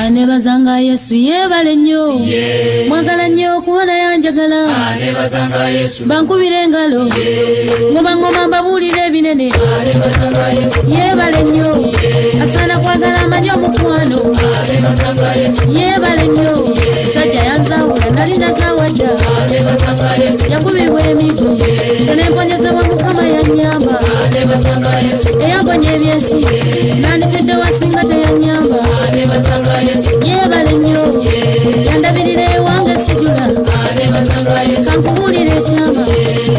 Anebazanga Yesu yebale nnyo, mwagala nnyo okuwona yanjagala. Anebazanga Yesu bankubira engalo, ngoma ngoma mbabuulira ebinene. Anebazanga Yesu yebale nnyo, asaana kwagala amanyi omukwano. Anebazanga Yesu yebale nnyo, musajja yanzaawula nali nazawadda. Anebazanga Yesu yakubibwa emigo tenemponyezebwa Mukama yannyamba. Anebazanga Yesu eyamponya ebyensi nanditedde wasinga teyanyamba. Anebazanga Yesu yebale nnyo, yandabirira ewange sijula. Anebazanga Yesu kankubuulira ekyama,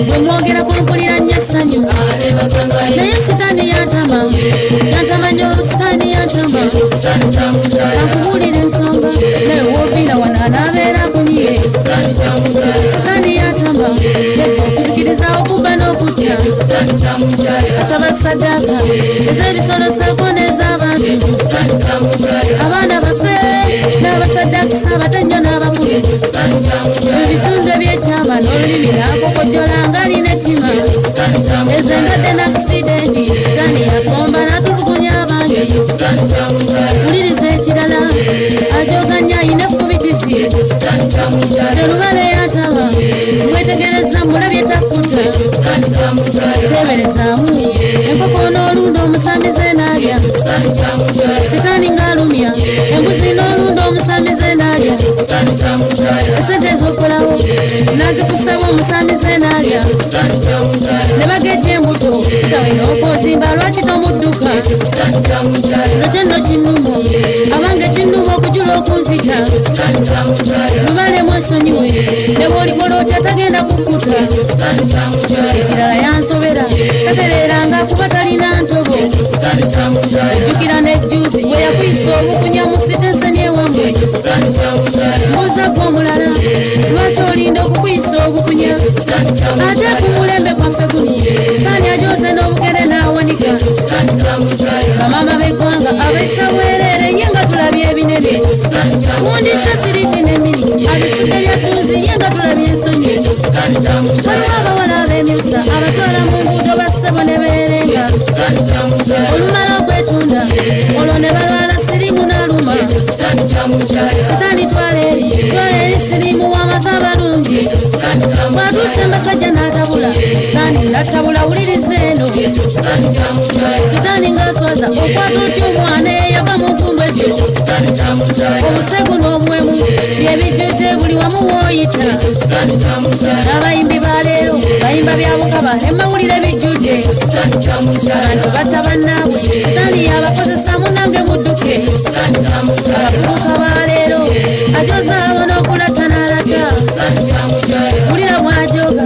bwe mwogerako mpulira nnyo essanyu. Anebazanga Yesu naye sitaani yantama, yantama nnyo sitaani yantama. Sitaani kyamukyaaya kankubuulira ensonga, naye woofiira wano anaabeera akunyiye. Sitaani kyamukyaaya sitaani yantama, leka okuzikiriza okubba n'okutta. Sitaani kyamukyaaya asaba saddaaka ez'ebisolo ssaako n'ez'abantu. Sitaani kyamukyaaya abaana baffe n'abasaddaakisa abato ennyo n'abakulu. Sitaani kyamukyaaya mu bitundu ebyekyama n'olulimi n'akokojjola ng'alina ettima. Sitaani kyamukyaaya ezo endwadde n'akisidenti sitaani yasomba n'atulugunya abangi. Sitaani kyamukyaaya wuliriza ekirala, ajoganya ayina effubitisi. Sitaani kyamukyaaya terubale yantama, mwetegereza mulabye takkuta. Sitaani kyamukyaaya teeberezaamu enkoko n'olunda omusamize n'alya. Sitaani kyamukyaaya sitaani ng'alumya embuzi n'olunda omusamize n'alya. Sitaani kyamukyaaya esente ez'okolawo n'azikusaba omusamize n'alya. Sitaani kyamukyaaya ne bagejja embuto kitawe n'okwozimba lwaki tomudduka. Sitaani kyamukyaaya nze kyenno kinnuma, abange kinnuma okujula okunzita. Sitaani kyamukyaaya lubale mwesonyiwe ne bw'olikola otya tagenda kukkuta. Sitaani kyamukyaaya ekirala yansobera tatereeranga kuba talina ntobo. Sitaani kyamukyaaya jjukira n'ejjuuzi bwe yakuyisa obukunya mu sitenseni ewammwe. Sitaani kyamukyaaya mbuuza ggwe omulala lwaki olinda okukuyisa obukunya. Sitaani kyamukyaaya ate ku mulembe gwaffe guno sitaani ajoze n'obukere n'awanika. Sitaani kyamukyaaya bamaama b'eggwanga abaisa bwereere ye nga tulabye ebinene. Sitaani kyamukyaaya mundisha siriti n'emiri abitudde bya ttunzi ye nga tulabye ensonyi. Sitaani kyamukyaaya waliwo abawala ab'emyusa abatwala mu nguudo bassebo ne beerenga. Sitaani kyamukyaaya olumala okwetunda olwo ne balwala siriimu n'aluma. Sitaani kyamukyaaya sitaani twala eri siriimu w'amaze abalungi. Sitaani kyamukyaaya bw'atuuse embasajja n'atabula sitaani n'atabula wuliriza eno. Sitaani kyamukyaaya sitaani ng'aswaza okwata otya omwana eyava mu ntumbu ezo. Sitaani kyamukyaaya obusegu n'obuwemu bye bijjudde buli wamu w'oyita. Sitaani kyamukyaaya n'abayimbi ba leero bayimba bya bukaba ne mawulire bijjudde. Sitaani kyamukyaaya abantu batta bannaabwe sitaani yabakozesa munnange mudduke. Sitaani kyamukyaaya abavubuka ba leero ajoza abo n'okulatta n'alata. Sitaani kyamukyaaya wulira bw'ajoga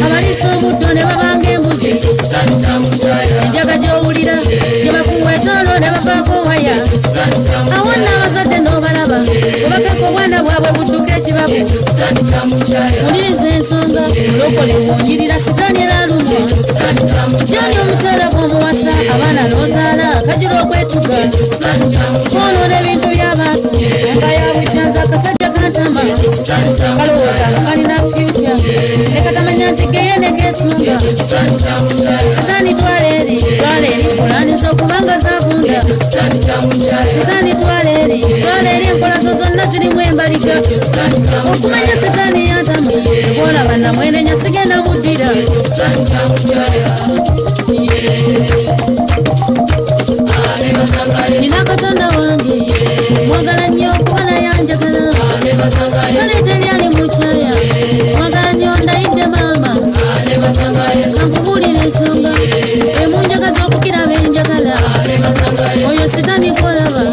abaliisa omuddo ne babanga embuzi. Sitaani kyamukyaaya enjaga gy'owulira gye bakuwa etoolo ne bavaako waya. Sitaani kyamukyaaya awo nno abazadde n'obalaba obakeka obwana bwabwe budduka ekibabu. Sitaani kyamukyaaya wuliriza ensonga mulokole wonjirira sitaani era alumwa. Sitaani kyamukyaaya gy'oli omukyala bw'omuwasa abaana n'ozaala kajula okwetuga. Sitaani kyamukyaaya kwonoona ebintu by'abantu ensonga ya bujjanzi akasajja kantama. Sitaani kyamukyaaya kalowooza nga kalina fyuca ne katamanya nti geye ne geesunga. Sitaani kyamukyaaya sitaani twala eri enkola okubanga zavunda. Sitaani kyamukyaaya sitaani twala eri enkola zo zonna zirimu embaliga. Sitaani kyamukyaaya okumanya sitaani yantama tekwolaba namwenenya sigenda muddira. Sitaani kyamukyaaya Anebazanga Yesu nina Katonda wange mwagala nnyo okuba naye anjagala. Anebazanga Yesu kale teryali mukyaya mwagala nnyo ndayidde maama. Anebazanga Yesu kankubuulira ensonga emunjagaza okukira benjagala. Anebazanga Yesu oyo sitaani gw'olaba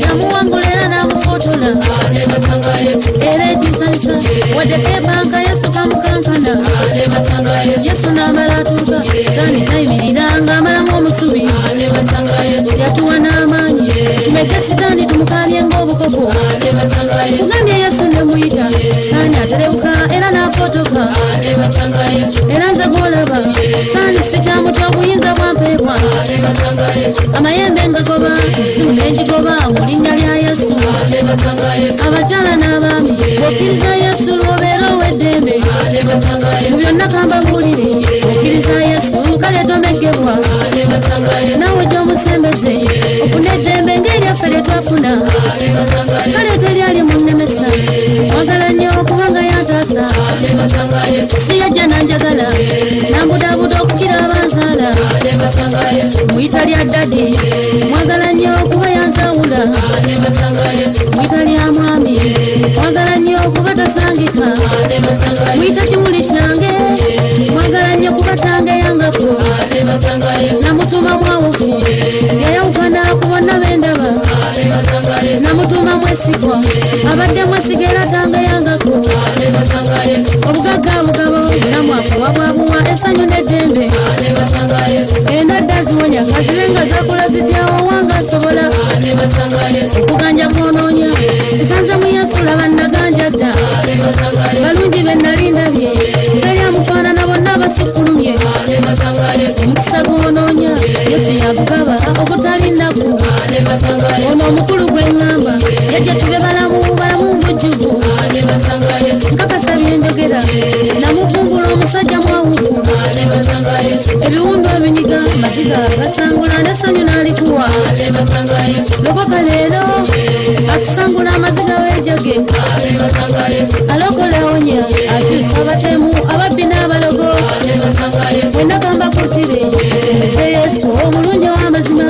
yamuwangula era n'amufotola. Anebazanga Yesu era ekinsanyusa wadde kebanka Yesu kamukankana. Anebazanga Yesu Yesu n'amala atuuka sitaani nayimirira ng'amalamu omusubi. Anebazanga Yesu yatuwa n'amaanyi tumeke sitaani tumukaabye ng'obukoko. Anebazanga Yesu kugambye Yesu ne muyita sitaani aterebuka era n'afotoka. Anebazanga Yesu era nze gw'olaba sitaani sikyamutya obuyinza bwampeebwa. Anebazanga Yesu amayembe ngagoba essimu n'engigoba mu linnya lya Yesu. Anebazanga Yesu abakyala n'abaami bw'okkiriza Yesu lw'obeera ow'eddembe. Anebazanga mu Yesu byonna kambabuulire okkiriza Yesu kale tomeggebwa. Anebazanga Yesu naawe gy'omusembeze ofune eddembe ng'eryaffe lye twafuna. Kale teri ali munnemesa, mwagala nnyo kubanga yantaasa. Si yajja nanjagala, nambudaabuda okukira abanzaala. Muyita lya ddadi, mwagala nnyo kuba yanzawula. Muyita lya mwami, mwagala nnyo kuba tasangika. Muyita kimuli kyange, mwagala nnyo kuba tangeyangako. Namutuma mwawufu, yayawukana ku bonna bendaba. Namutuma mwesigwa, abadde mwesiga era tangeyangako. Obugagga bugabo, bulamu akuwa bwabuwa essanyu n'eddembe. Endwadde aziwonya, kazibe nga zakula zitya owange asobola. Okuganja kwonoonya, nsanze mu Yesu laba nnaganja dda. Balungi be nali ndabye, teri amufaanana bonna basukkulumye. Omukisa gwonoonya, Yesu yagugaba ogutali nnaku. Ono omukulu gwe ŋŋamba, yajja tube balamu balamu bujjuvu. Nkakasa bye njogera, namuvumbula omusajja mwawufu. Ebiwundu ebinyiga, maziga gasangula n'essanyu n'alikuwa. Lokoka leero, akusangula amaziga weejage. Alokola awonya, akyusa abatemu, ababbi n'abalogo. Bwenna gamba kutire, nsembeze Yesu omulungi ow'amazima.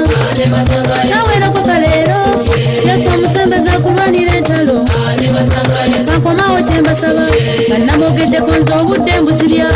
Naawe lokoka leero, Yesu omusembeza akulwanira entalo. Kankomawo kye mbasaba, bannamwogeddeko nze obudde mbuzibya.